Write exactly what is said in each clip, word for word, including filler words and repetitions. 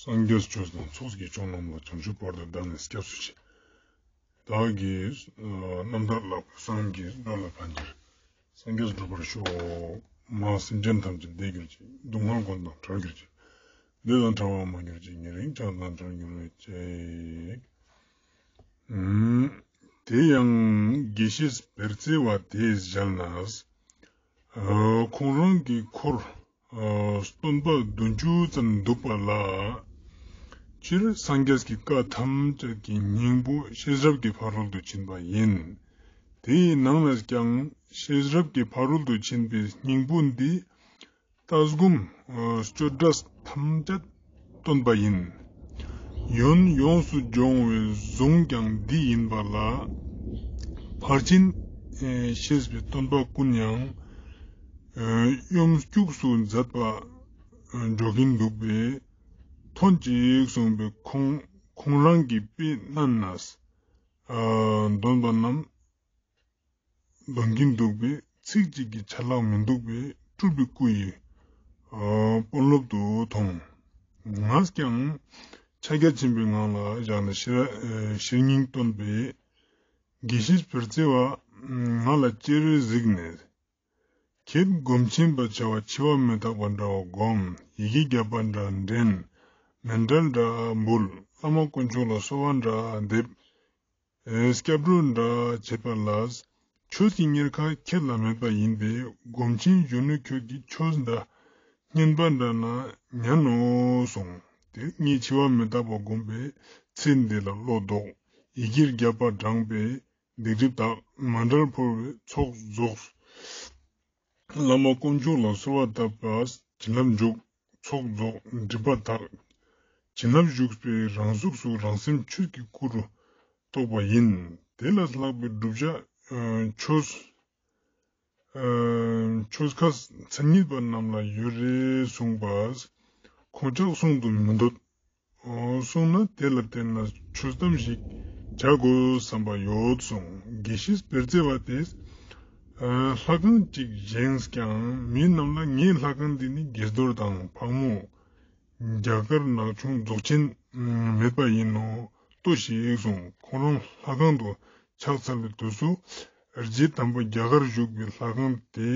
སངས་རྒྱས་ཆོས་དང་ཚོགས་ཀྱི་མཆོག་རྣམས་ལ། བྱང་ཆུབ་བར་དུ་བདག་ནི་སྐྱབས་སུ་མཆི། བདག་གིས་ཨ་རྣམ་ཐར་ལ་བསམ་གྱིས་བློ་ལ་ཕན་ཕྱིར། སངས་རྒྱས་འགྲུབ་པར་ཤོག། མ་སེམས་ཅན་ཐམས་ཅད་བདེ་གྱུར་ཅིག། སྡུག་བསྔལ་ཀུན་དང་བྲལ་གྱུར་ཅིག། བདེ་དང་ཕྲ་བ་མ་གྱུར་ཅིག། ཉེ་རིང་ཆགས་སྡང་བྲལ་གྱུར་ཅིག། ཨུམ། དེ་ཡང་དགེ་བཤེས་བེར་ཙེ་བ་དེས་མཇལ་ན། ཨ་ཁོང་རང་གི་འཁོར་ཨ་སྟོན་པ་བདུན་ཅུ་ཙམ་འདུག་པ་ལ། སྤྱིར་སངས་རྒྱས་ཀྱི་བཀའ་ཐམས་ཅད་ཀྱི་སྙིང་པོ་ཤེས་རབ་ཀྱི་ཕ་རོལ་ཏུ་ཕྱིན་པ་ཡིན། དེའི་ནང་ནས་ཀྱང་ཤེས་རབ་ཀྱི་ཕ་རོལ་ཏུ་ཕྱིན་པའི་སྙིང་པོ་འདི་ལྟ་སྒོམ་སྤྱོད་འབྲས་ཐམས་ཅད་སྟོན་པ་ཡིན། ཡོན་ཡོངས་སུ་སྦྱོང་བའི་གཟུངས་ཀྱང་འདི་ཡིན་པ་ལ། ཕར་ཕྱིན་ཞེས་པའི་སྟོན་པ་ཀུན་ཡང་གཡོ་སྒྱུ་སུ་མཛད་པ་འཇོག་གིན་འདུག་པས། ཐོན་ཅིག་གསུངས་པས། ཁོང་ཁོང་རང་གི་དཔེ་བསྣན་ནས་འདོན་པ་རྣམས་འདོན་གྱིན་འདུག་པས། ཚིག་གཅིག་གི་ཆ་ལག་མི་འདུག་པས། སྤྲུལ་པའི་སྐུ་ཡི་དཔོན་སློབ་ཏུ་མཐོང་། ངས་ཀྱང་ཕྱག་རྒྱ་ཆེན་པོའི་ངང་ལ་བཞག་ནས་ཕྱིར་ཕྱིར་སྙིང་བཏོན་པས། དགེ་བཤེས་བེར་ཙེ་བ་ང་ལ་ཅེར་གཟིགས་ནས། ཁྱེད་སྒོམ་ཆེན་པ་བྱ་བ་འཆི་བ་མི་རྟག་པ་འདྲ་བ་སྒོམ། ཡི་གེ་བརྒྱ་པ་འདྲ་འདྲེན། མཎྜལ་འདྲ་འབུལ། བླ་མ་དཀོན་མཆོག་ལ་གསོལ་བ་འདྲ་འདེབས། སྐྱབས་འགྲོ་འདྲ་བྱེད་པ་ལ། ཆོས་ཀྱི་གཉེར་ཁ་ཁྱེད་ལ་མེད་པ་ཡིན་པས། སྒོམ་ཆེན་གཞོན་ནུ་ཁྱོད་ཀྱིས་ཆོས་འདྲ་སྙན་པ་འདྲ་ན་ཉན་ནོ་གསུངས། དེར་ངས་འཆི་བ་མི་རྟག་པ་བསྒོམས་པས་ཚེ་འདི་ལ་བློ་ལྡོག། ཡི་གེ་བརྒྱ་པ་བགྲངས་པས་སྡིག་སྒྲིབ་དག། མཎྜལ་ཕུལ་བས་ཚོགས་རྫོགས། བླ་མ་དཀོན་མཆོག་ལ་གསོལ་བ་བཏབ་པས་བྱིན་རླབས་འཇུག། ཚོགས་རྫོགས་སྒྲིབ་པ་དག། བྱིན་རླབས་ཞུགས་པས་རང་གཟུགས་སུ་རང་སེམས་ཆོས་ཀྱི་སྐུ་རུ་རྟོགས་པ་ཡིན། དེ་ལས་ལྷག་པའི་བསྒྲུབ་བྱ་ཆོས་ཆོས་ཁ་མཚན་ཉིད་པ་རྣམས་ལ་ཡོད་རེད་གསུངས་པས། ཁོང་ཅག་གསུང་དུ་མི་འདོད། གསུངས་ན་དེ་ལ་བརྟེན་ནས་ཆོས་གཏམ་ཞིག་བྱ་དགོས་བསམ་པ་ཡོད་གསུངས། དགེ་བཤེས་བེར་ཙེ་བ་དེས་ལྷ་ཁང་གཅིག་བཞེངས་ཀྱང་མི་རྣམས་ལ་ངའི་ལྷ་ཁང་འདི་ནི་དགྱེས་རྡོར་དང་ཕག་མོ། རྒྱ་གར་ནག་ཆུང་རྫོགས་ཆེན་མེད་པ་ཡིན་ནོ་ལྟོས་ཤིག་གསུངས། ཁོང་རང་ལྷ་ཁང་དུ་ཕྱག་འཚལ་བའི་དུས་སུ་རྗེ་དམ་པ་རྒྱ་གར་བཞུགས་པའི་ལྷ་ཁང་དེ་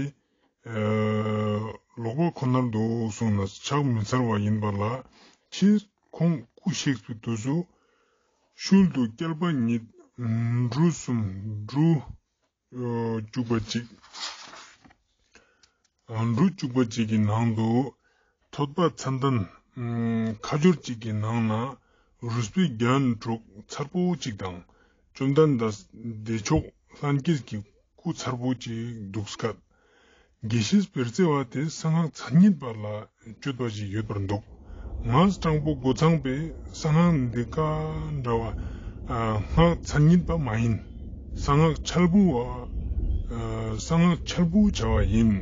ལོགས་པ་ཁོ་ནར་འདུག་གསུངས་ནས་ཕྱག་མི་འཚལ་བ་ཡིན་པ་ལ། ཕྱིས་ཁོང་སྐུ་གཤེགས་པའི་དུས་སུ་ཤུལ་དུ་བསྐལ་པ་ཉིད་འབྲུ་གསུམ་འབྲུ་བཅུ་པ་གཅིག་འབྲུ་བཅུ་པ་གཅིག་གི་ནང་དུ་ཐོད་པ་ཚད་ལྡན་ཁ་སྦྱོར་གཅིག་གི་ནང་ན་རུས་པའི་རྒྱན་དྲུག་མཚར་པོ་གཅིག་དང་བཅོམ་ལྡན་འདས་བདེ་མཆོག་ལྷན་སྐྱེས་ཀྱི་སྐུ་མཚར་པོ་གཅིག་འདུག་སྐད། དགེ་བཤེས་བེར་ཙེ་བ་དེ་གསང་སྔགས་མཚན་ཉིད་པ་ལ་སྤྱོད་པ་ཞིག་ཡོད་པར་འདུག་ངས་སྤྲང་པོ་མགོ་ཚང་པས་གསང་སྔགས་འདི་ཀ་འདྲ་བ་སྔགས་མཚན་ཉིད་པ་མ་ཡིན། གསང་སྔགས་འཆལ་པོ་བ་གསང་སྔགས་འཆལ་པོ་བྱ་བ་ཡིན།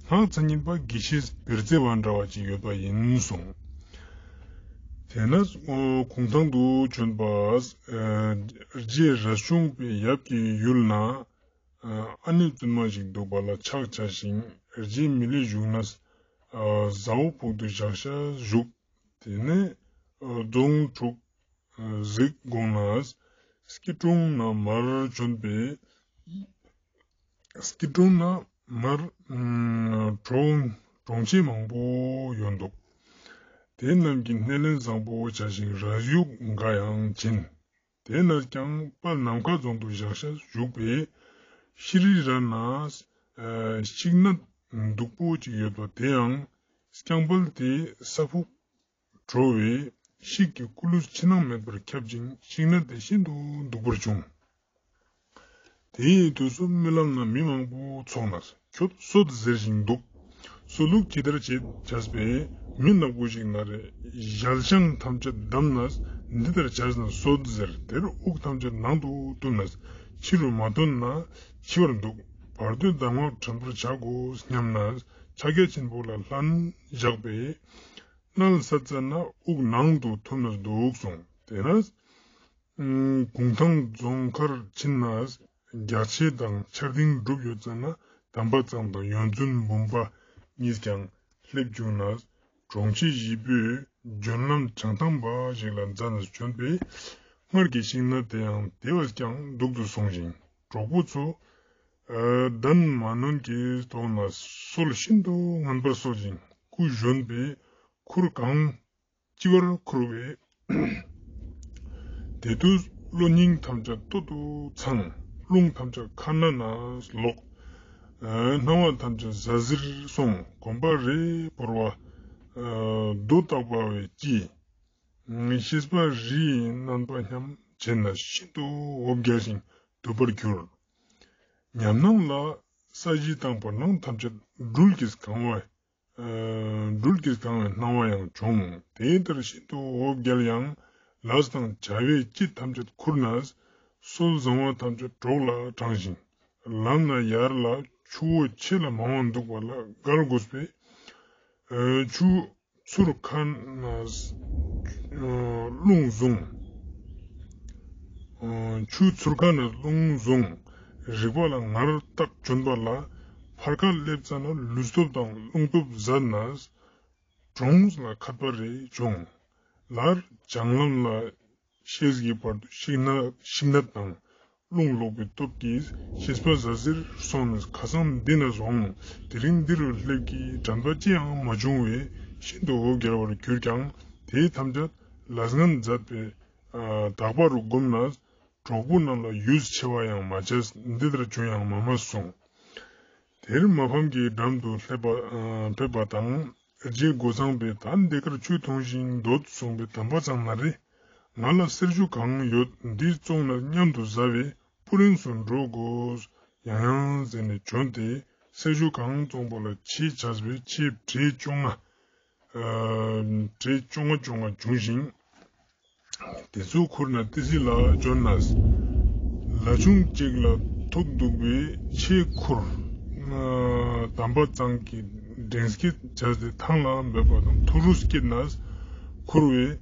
སྔགས་མཚན་ཉིད་པ་དགེ་བཤེས་བེར་ཙེ་བ་འདྲ་བ་ཅིག་ཡོད་པ་ཡིན་གསུངས། དེས་ན་གུང་ཐང་དུ་བྱོན་པ། རྗེ་རས་ཆུང་པའི་ཡབ་ཀྱི་ཡུལ་ན། ཨ་ནེ་བཙུན་མ་ཞིག་འདུག་པ་ལ་ཕྱག་བྱ་ཞིང་། རྗེ་མི་ལུས་བཞུགས་ན་ཟ་འོག་ཕུག་ཏུ་བཞག་བྱ་བཞུགས། དེ་ནས་རྫོང་དྲུག་གཟིགས་དགོངས་ན་སྐྱིད་གྲོང་ན་མར་བྱོན་པས། སྐྱིད་གྲོང་ན་མར་གྲོང་གྲོང་ཆེན་མང་པོ་ཡོད་འདུག་དེ་རྣམས་ཀྱི་སྣེ་ལེན་བཟང་པོ་བྱ་ཞིང་རས་ཡུག་འགའ་ཡང་བྱིན། དེ་ནས་ཀྱང་དཔལ་ནམ་མཁའ་རྫོང་དུ་བཞག་བྱ་བཞུགས་པས། ཤྲཱི་ར་ན་ཤིང་ནགས་སྡུག་པོ་ཅིག་ཡོད་པ་དེའང་རྐྱང་དཔལ་དེས་ས་ཕུག་བྲོ་བས་ཤིག་གི་སྐུ་ལུས་ཕྱི་ནང་མེད་པར་ཁྱབ་ཅིང་ཤིང་ནགས་དེ་ཤིན་ཏུ་སྡུག་པར་བྱུང་། དེའི་དུས་སུ་རྨི་ལམ་ན་མི་མང་པོ་ཚོགས་ནས་ཁྱོད་སོད་ཟེར་ཞིང་འདུག་སོད་ལུགས་ཇི་ལྟར་བྱེད་བྱས་པས་མི་ནག་པོ་ཞིག་ན་རེ་ཞལ་ཤངས་ཐམས་ཅད་བསྡམས་ནས་འདི་ལྟར་བྱས་ན་སོད་ཟེར། དེར་དབུགས་ཐམས་ཅད་ནང་དུ་བཏུམས་ནས་ཕྱི་རུ་མ་ཐོན་ན་འཆི་བར་འདུག་བར་དོའི་གདམས་ངག་དྲན་པར་བྱ་དགོས་སྙམ་ནས་ཕྱག་རྒྱ་ཆེན་པོ་ལ་ལྷན་བཞག་པས། མནལ་ས་བཙལ་ན་དབུགས་ནང་དུ་ཐིམ་ནས་འདུག་གསུངས། དེས་ན། གུང་ཐང་རྫོང་ཁར་ཕྱིན་ན་རྒྱ་ཆེ་དང་ཆར་སྡིང་སྒྲུབ་ཡོད་ཙམ་ན་དམ་པ་གཙང་དང་ཡོན་བཙུན་འབུམ་པ་གཉིས་ཀྱང་སླེབས་བྱུང་ན། གྲོང་ཁྱེར་བཞི་པོའི་ལྗོན་ལམ་བྱང་ཐང་པ་ཞིག་ལ་འཛེགས་ནས་བྱོན་པས། སྔར་གྱི་ཤིང་ནགས་དེ་ཡང་དེ་བས་ཀྱང་སྡུག་ཏུ་སོང་ཞིང་། གྲོགས་པོ་ཚོ་ཨ་གདན་མ་ནོན་གྱི་ཐོག་ན་སོལ་ཤིན་ཏུ་ངན་པར་སོལ་ཞིང་སྐུ་གཞོན་པས་ཁུར་གང་ལྕི་བར་ཁུར་བས། དེ་དུས་བློ་སྙིང་ཐམས་ཅད་སྟོད་དུ་འཚང་། རླུང་ཐམས་ཅད་ཁ་སྣ་ན་ལོག །སྣང་བ་ཐམས་ཅད་ཟ་ཟིར་སོང་། གོམ་པ་རེ་བོར་བ་རྡོ་བཏགས་པ་བས་ཀྱིས། ཤེས་པ་རི་ཡི་རྣམ་པ་སྙམ་བྱས་ནས་ཤིན་ཏུ་འོ་བརྒྱལ་ཞིང་དུབ་པར་གྱུར། ཉམས་སྣང་ལ་ས་གཞི་དང་བར་སྣང་ཐམས་ཅད་སྦྲུལ་གྱིས་གང་བ། སྦྲུལ་གྱིས་གང་བའི་སྣང་བ་ཡང་བྱུང་། དེ་ལྟར་ཤིན་ཏུ་འོ་བརྒྱལ་ཡང་ལས་དང་བྱ་བའི་དཔྱད་ཐམས་ཅད་ཁུར་ནས་སོལ་བཟང་བ་ཐམས་ཅད་གྲོགས་ལ་དྲངས་ཤིང་། ལམ་ན་ཡར་ལ་ཆུ་བོ་ཆེ་ལ་མང་བ་འདུག་པ་ལ་བརྒལ་དགོས་པས། ཆུ་ཚུར་ཁ་ནས་རླུང་བཟུང་། ཆུ་ཚུར་ཁ་ནས་རླུང་བཟུང་། རིག་པ་ལ་ངར་བཏགས་བྱོན་པ་ལ། ཕར་ཁ་སླེབས་ཙ་ན་ལུས་སྟོབས་དང་རླུང་སྟོབས་ཟད་ནས་གྲོངས་ལ་ཁད་པ་རེ་བྱུང་། སླར་བྱང་ལམ་ལ་ཤེས་ཀྱི་བར་དུ་ཤིང་ནགས་ཤིང་ནགས་དང་རླུང་ལོག་པའི་སྟོབས་ཀྱིས་ཤེས་པ་ཟད་ཟིར་སོང་ནས་ཁ་སང་འདི་ན་སོང་། དེ་རིང་འདི་རུ་སླེབས་ཀྱི་དྲན་པ་ཅི་ཡང་མ་བྱུང་བས་ཤིན་ཏུ་འོ་བརྒྱལ་བར་གྱུར་ཀྱང་། དེ་ཐམས་ཅད་ལས་ངན་མཛད་པའི་དག་པ་རུ་བསྒོམས་ནས་གྲོགས་པོ་རྣམས་ལ་ཡུས་ཆེ་བ་ཡང་མ་བྱས། འདི་ལྟར་བྱུང་ཡང་མ་སྨྲས་གསུངས། དེར་མ་ཕམ་གྱི་འགྲམ་དུ་སླེབས་པ་ཨ་ཕེབས་པ་དང་། རྗེ་སྒོ་ཚང་པས་ད་འདི་གར་ཆོས་ཐུང་ཞིང་འདོད་གསུངས་པའི་དམ་པ་ཚང་ན་རེ། ང་ལ་གསེར་ཞོ་གང་ཡོད་འདི་བཙོངས་ནས་མཉམ་དུ་བཟའ་བའི་སྤུ་རིང་སུ་འགྲོ་དགོས་ཡང་ཡང་ཟེར་ནས་བྱོན་ཏེ། གསེར་ཞོ་གང་བཙོངས་པ་ལ་ཕྱེ་བྱས་པའི་ཕྱེ་བྲེ་བཅོ་ལྔ། ཨ་བྲེ་བཅོ་ལྔ་བཅོ་ལྔ་བྱུང་ཞིང་། དེ་ཚོ་ཁུར་ནས་ཏི་སེ་ལ་བྱོན་ནས། ལ་ཆུང་གཅིག་ལ་ཐུག་འདུག་པའི་ཆས་ཁུར། དམ་པ་ཚང་གིས་འགྲེང་སྐད་བྱས་ཏེ་ཐང་ལ་འབེབས་པ་དང་ཐུ་རུ་སྐྱེས་ནས་ཁུར་བས།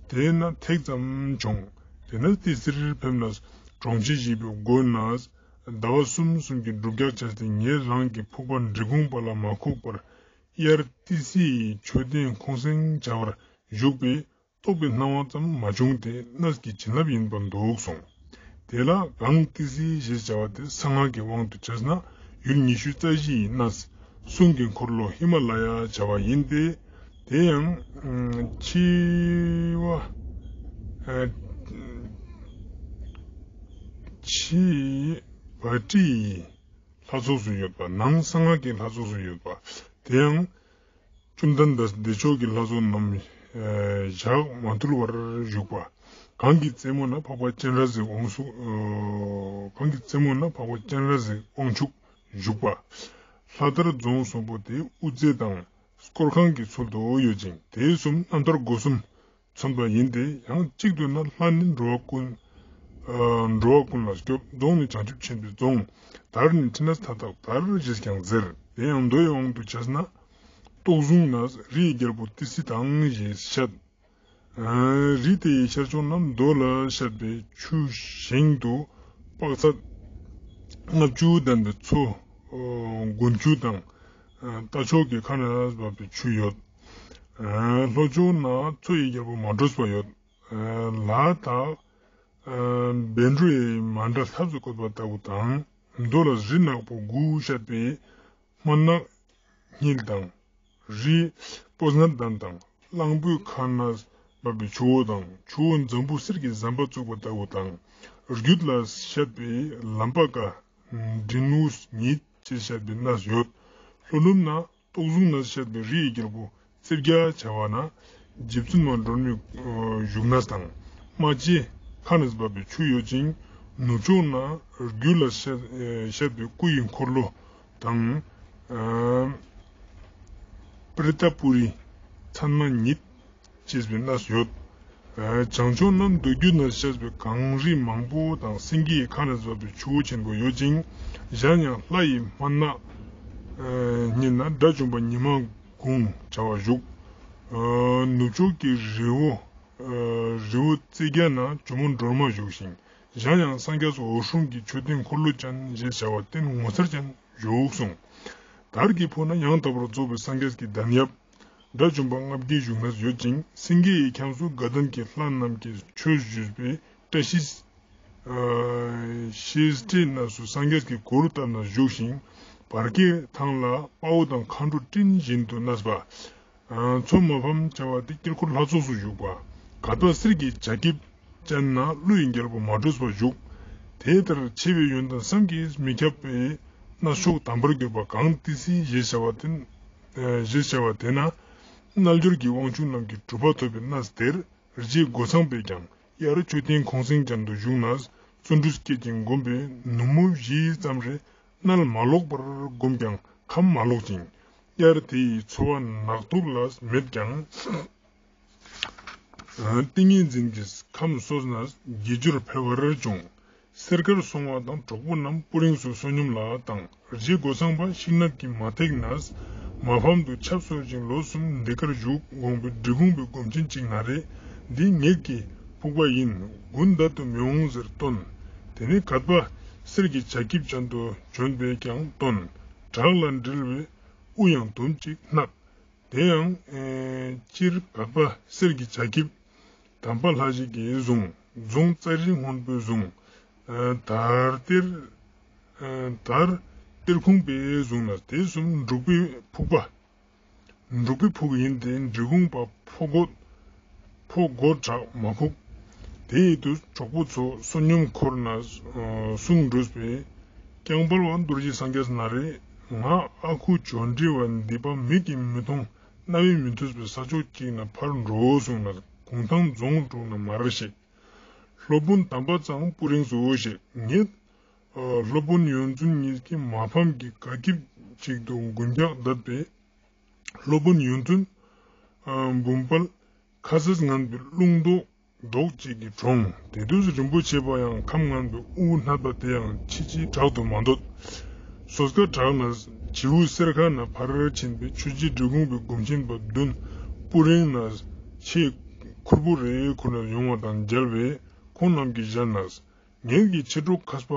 དེས་ན་ཐེག་ཙམ་བྱུང་། དེ་ནས་ཏི་སེར་ཕེབས་ནས་གྲོང་ཁྱེར་བཞི་པའི་སྒོ་ནས་ཟླ་བ་གསུམ་གསུམ་གྱི་སྒྲུབ་རྒྱག་བྱས་ཏེ། ཉེ་རང་གི་ཕུག་པ་འབྲི་གུང་པ་ལ་མ་ཁུག་པར་དབྱར་ཏི་སེ་ཡི་མཆོད་རྟེན་ཁོང་སེང་བྱ་བར་བཞུགས་པས། རྟོགས་པའི་སྣང་བ་ཙམ་མ་བྱུང་སྟེ་གནས་ཀྱི་བྱིན་རླབས་ཡིན་པར་འདུག་གསུངས། དེ་ལ་གངས་ཏི་སེ་ཞེས་བྱ་བ་དེ་གསང་སྔགས་ཀྱི་དབང་དུ་བྱས་ན་ཡུལ་ཉི་ཤུ་རྩ་བཞི་ཡི་གནས། གསུང་གི་འཁོར་ལོ་ཧི་མ་ལ་ཡ་བྱ་བ་ཡིན་ཏེ། དེ་ཡང་ཨ་ཕྱི་བ་ཨ་ཕྱི་བ་ཏྲི་ཡི་ལྷ་ཚོགས་སུ་ཡོད་པ། ནང་གསང་སྔགས་ཀྱི་ལྷ་ཚོགས་སུ་ཡོད་པ། དེ་ཡང་བཅོམ་ལྡན་འདས་བདེ་མཆོག་གི་ལྷ་ཚོགས་རྣམས་ཨ་ཞག་མ་ཐུལ་བར་བཞུགས་པ། གང་གི་རྩེ་མོ་ན་འཕགས་པ་སྤྱན་རས་གཟིགས་དབང་ཕྱུག་ཨ་གང་གི་རྩེ་མོ་ན་འཕགས་པ་སྤྱན་རས་གཟིགས་དབང་ཕྱུག་བཞུགས་པ། ལྷ་དར་རྫོང་གསུམ་པོ་དེ་དབུ་རྩེ་དང་སྐོར་ཁང་གི་ཚུལ་དུ་ཡོད་ཅིང་། དེ་གསུམ་རྣམ་ཐར་སྒོ་གསུམ་མཚོན་པ་ཡིན་ཏེ། ཡང་གཅིག་ཏུ་ན་ལྷ་ནི་འགྲོ་བ་ཀུན། ཨ་འགྲོ་བ་ཀུན་ལ་སྐྱོབ། རྫོང་ནི་བྱང་ཆུབ་ཆེན་པོའི་རྫོང་། དར་ནི་ཕྲིན་ལས་མཐའ་དག་དར་ཞེས་ཀྱང་ཟེར། དེ་ཡང་མདོ་ཡི་དབང་དུ་བྱས་ན། སྟོག་གཟུངས་ན་རི་ཡི་རྒྱལ་པོ་ཏི་སེ་དང་ཞེས་བཤད། ཨ་རི་དེ་ཡི་ཤར་ཕྱོགས་ན་མདོ་ལ་བཤད་པའི་ཆུ་ཞིང་དུ་དཔག་ཚད་ལྔ་བཅུ་ལྡན་པའི་མཚོ་དགུན་ཆུ་དང་། རྟ་མཆོག་གི་ཁ་ནས་འབབ་པའི་ཆུ་ཡོད། ལྷོ་ཕྱོགས་ན་མཚོ་ཡི་རྒྱལ་པོ་མ་འགྲོས་པ་ཡོད། ལ་དྭགས་བཻ་ཌཱུརྱ་ཡི་མཎྜལ་ཐབས་སུ་བཀོད་པ་ལྟ་བུ་དང་། མདོ་ལ་རི་ནག་པོ་དགུ་བཤད་པའི་སྨན་ནག་བསྙིལ་དང་། རི་སྤོས་ངད་ལྡན་དང་གླང་པོའི་ཁ་ནས་འབབ་པའི་ཆུ་བོ་དང་། ཆུ་བོ་འཛམ་བུ་གསེར་གྱི་ཟམ་པ་བཙུགས་པ་ལྟ་བུ་དང་། རྒྱུད་ལ་བཤད་པའི་ལམ་པ་ཀ་མགྲིན་དབུས་ཉིད་ཅེས་བཤད་པའི་གནས་ཡོད། ལྷོ་ནུབ་ན་སྟོག་གཟུངས་ན་བཤད་པའི་རི་ཡི་རྒྱལ་པོ་རྩིབས་བརྒྱ་བྱ་བ་ན་རྗེ་བཙུན་མ་སྒྲོལ་མའི་བཞུགས་གནས་དང་། རྨ་བྱའི་ཁ་ནས་འབབ་པའི་ཆུ་ཡོད་ཅིང་། ནུབ་ཕྱོགས་ན་རྒྱུད་ལ་བཤད་བཤད་པའི་སྐུ་ཡི་འཁོར་ལོ་དང་། ཨ་པྲི་ཏ་པུ་རི་མཚན་མ་ཉིད་ཅེས་པའི་གནས་ཡོད། བྱང་ཕྱོགས་ན་མདོ་རྒྱུད་ན་བཤད་པའི་གངས་རི་མང་པོ་དང་སེང་གེའི་ཁ་ནས་འབབ་པའི་ཆུ་བོ་ཆེན་པོ་ཡོད་ཅིང་། གཞན་ཡང་ལྷ་ཡི་སྨན་ནག་ཉིད་ན་དགྲ་བཅོམ་པ་ཉི་མ་གུང་བྱ་བ་བཞུགས། ནུབ་ཕྱོགས་ཀྱི་རི་བོ་རི་བོ་རྩེ་རྒྱ་ན་ཇོ་མོ་སྒྲོལ་མ་བཞུགས་ཤིང་། གཞན་ཡང་སངས་རྒྱས་འོད་སྲུང་གི་མཆོད་རྟེན་འཁོར་ལོ་ཅན་ཞེས་བྱ་བ་རྟེན་ངོ་མཚར་ཅན་བཞུགས་གསུངས། དར་གྱི་ཕུ་ན་ཡང་དག་པར་རྫོགས་པའི་སངས་རྒྱས་ཀྱི་གདན་ཡབ། དགྲ་བཅོམ་པ་ལྔ་བརྒྱའི་བཞུགས་གནས་ཡོད་ཅིང་། སེང་གེ་ཡི་ཁྱམས་སུ་དགའ་ལྡན་གྱི་ལྷ་རྣམས་ཀྱིས་ཆོས་ཞུས་པའི་བཀྲ་ཤིས་ཨ་ཤེས་བྲིས་གནས་སུ་སངས་རྒྱས་ཀྱི་གུར་བཏབ་ནས་བཞུགས་ཤིང་། བར་གྱི་ཐང་ལ་དཔའ་བོ་དང་མཁའ་འགྲོ་སྤྲིན་བཞིན་དུ་གནས་པ། མཚོ་མ་ཕམ་བྱ་བ་སྟེ་དཀྱིལ་འཁོར་ལྷ་ཚོགས་སུ་བཞུགས་པ། གད་པ་གསེར་གྱི་བྱ་སྐྱིབས་ཅན་ན་ཀླུ་ཡི་རྒྱལ་པོ་མ་གྲོས་པ་བཞུགས། དེ་ལྟར་ཆེ་བའི་ཡོན་ཏན་བསམ་གྱིས་མི་ཁྱབ་པའི་གནས་མཆོག་དམ་པར་གྱུར་པ་གངས་ཏི་སེའི་ཞེས་བྱ་བ་དེ་ཞེས་བྱ་བ་དེ་ན། རྣལ་འབྱོར་གྱི་དབང་ཕྱུག་རྣམས་ཀྱི་གྲུབ་པ་ཐོབ་པའི་གནས་དེར། རྗེ་རྒོད་ཚང་པས་ཀྱང་དབྱར་མཆོད་རྟེན་ཁོང་སེང་ཅན་དུ་བཞུགས་ནས་བརྩོན་འགྲུས་བསྐྱེད་ཅིང་བསྒོམས་པས་ནུབ་མོ་བཞི་ཙམ་རེ་མནལ་མ་ལོག་པར་བསྒོམས་ཀྱང་ཁམས་མ་ལོག་ཅིང་། དབྱར་དེ་ཡི་འཚོ་བ་ནག་དུག་ལ་མེད་ཀྱང་། ཏིང་ངེ་འཛིན་གྱི་ཁམས་གསོས་ནས་དགེ་སྦྱོར་འཕེལ་བར་འབྱུང་། སེར་དཀར་སོང་བ་དང་གྲོགས་པོ་རྣམས་སྤུ་རིངས་སུ་བསོད་སྙོམས་ལ་བཏང་། རྗེ་རྒོད་ཚང་པ་ཤིང་ནགས་ཀྱི་མ་ཐེག་ནས་མ་ཕམ་དུ་ཆབ་གསོལ་ཞིང་ལོ་གསུམ་འདི་གར་བཞུགས། འོངས་པའི་འབྲི་གུང་པའི་སྒོམ་ཆེན་གཅིག་ན་རེ། འདི་ངེད་ཀྱི་ཕུག་པ་ཡིན། དགུན་ཟླ་དུ་མི་འོང་ཟེར་བཏོན། དེ་ནས་གད་པ་གསེར་གྱི་བྱ་སྐྱིབས་ཅན་དུ་བྱོན་པས་ཀྱང་བཏོན། བྲག་ལ་འགྲིལ་བའི་དབུ་ཡང་དུམ་གཅིག་བརྣག། དེ་ཡང་སྤྱིར་གད་པ་གསེར་གྱི་བྱ་སྐྱིབས་དམ་པ་ལྷ་ཞིག་གིས་བཟུང་། རྫོང་ཙཱ་རི་སྔོན་པོས་བཟུང་། དར་གཏེར་དར་གཏེར་ཁུང་པས་བཟུང་ནས་དེ་གསུམ་འབྲུག་པའི་ཕུག་པ། འབྲུག་པའི་ཕུག་ཡིན་ཏེ་འབྲི་གུང་པ་ཕོ་རྒོད་ཕོ་རྒོད་བྲག་མ་ཕུག། དེ་ཡི་དུས་གྲོགས་པོ་ཚོ་བསོད་སྙོམས་འཁོར་ནས་གསུང་གྲོས་པས། ཀྱང་དཔལ་བ་རྡོ་རྗེ་སངས་རྒྱས་ན་རེ། ང་ཨ་ཁུ་ཇོ་འདྲེ་བ་འདི་པ་མིག་གིས་མི་མཐོང་རྣ་བས་མི་ཐོས་པའི་ས་ཕྱོགས་གཅིག་ན་ཕར་འགྲོ་གསུངས་ནས་གུང་ཐང་རྫོང་དྲུག་ན་མར་གཤེགས། སློབ་དཔོན་དམ་པ་ཚང་སྤུ་རིངས་སུ་གཤེགས། ངེད་སློབ་དཔོན་ཡོན་བཙུན་གཉིས་ཀྱིས་མ་ཕམ་གྱི་གད་སྐྱིབས་གཅིག་ཏུ་མགུལ་འགྱག་བསྡད་པས། སློབ་དཔོན་ཡོན་བཙུན་འབུམ་དཔལ་ཁ་ཟས་ངན་པའི་རླུང་རྡོག་རྡོག་གཅིག་གིས་གྲོངས། དེ་དུས་རིན་པོ་ཆེ་པ་ཡང་ཁམས་ངན་པའི་དབུ་སྣ་ད་དེ་ཡང་ཕྱི་ཕྱི་དྲག་ཏུ་མ་འདོད། སོས་ཀ་དྲག་ནས་བྱིའུ་གསེར་ཁ་ན་ཕར་ཕྱིན་པའི་ཆོས་རྗེ་འབྲི་གུང་པའི་སྒོམ་ཆེན་པ་བདུན་སྤུ་རིང་ནས་ཆེས་ཁུར་པོ་རེ་ཁུར་ནས་ཡོང་བ་དང་མཇལ་བས་ཁོང་རྣམས་ཀྱིས་ཞལ་ནས། ངེད་ཀྱི་མཆེད་གྲོགས་མཁས་པ་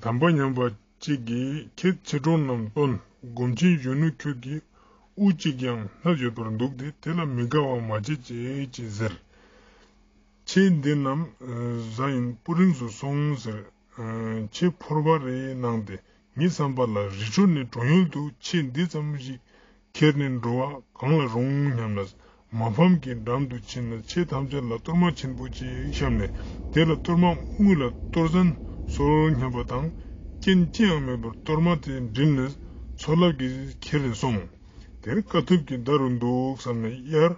དམ་པ་ཉམས་པ་གཅིག་གིས་ཁྱེད་མཆེད་གྲོགས་རྣམས་བཏོན། སྒོམ་ཆེན་གཞོན་ནུ་ཁྱོད་ཀྱིས་དབུ་གཅིག་ཀྱང་སྣ་ཡོད་པར་འདུག་སྟེ་དེ་ལ་མི་དགའ་བ་མ་བྱེད་ཅེས་ཅེས་ཟེར། ཁྱེད་འདི་རྣམས་བཟའ་ཡིན་སྤུ་རིངས་སུ་སོང་ཟེར། ཁྱེད་ཕོར་པ་རེ་གནང་སྟེ་ངའི་བསམ་པ་ལ་རི་ཁྲོད་ནས་གྲོང་ཡུལ་དུ་ཁྱེད་འདི་ཙམ་ཞིག་ཁྱེར་ནས་འགྲོ་བ་གང་ལ་རུང་སྙམ་ན། མ་ཕམ་གྱི་འགྲམ་དུ་ཕྱིན་ན་ཆེ་ཐམས་ཅད་ལ་གཏོར་མ་ཆེན་པོ་ཅིག་བཤམས་ནས་དེ་ལ་གཏོར་མ་དངུལ་ལ་གཏོར་ཟན་གསོལ་སྙམ་པ་དང་རྐྱེན་ཅི་ཡང་མེད་པར་གཏོར་མ་དེ་བསྒྲིལ་ནས་མཚོ་རླབས་ཀྱིས་ཁྱེར་ནས་སོང་། དེར་དཀའ་ཐུབ་ཀྱི་མདའ་རུ་འདུག་བསམ་ནས་དབྱར་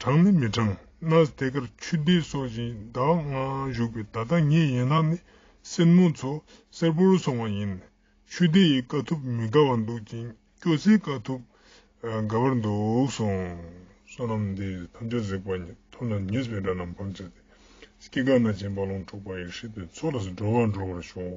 དྲང་ནི་མི་དྲང་ནས་དེ་གར་ཆུ་ཟླའི་སོ་བཞིན་ཟླ་བ་ལྔ་བཞུགས་པས་ད་ལྟ་ངའི་ཡན་ལག་ནི་སེན་མོ་མཚོ་སེར་པོར་སོང་བ་ཡིན། ཆུ་ཟླ་ཡི་དཀའ་ཐུབ་མི་དགའ་བར་འདུག་ཅིང་སྐྱོ་སའི་དཀའ་ཐུབ་དགའ་བར་འདུག་གསུངས། བསོད་ནམས་འདི་ཡིས་ཐམས་ཅད་གཟིགས་པ་ཉིད། ཐོབ་ནས་ཉེས་པའི་དགྲ་རྣམས་ཕམ་བྱས་ཏེ། སྐྱེ་རྒ་ན་འཆིའི་རྦ་ཀློང་འཁྲུགས་པ་ཡི། སྲིད་པའི་མཚོ་ལས་སྒྲོལ་བ་སྒྲོལ་བར་ཤོག།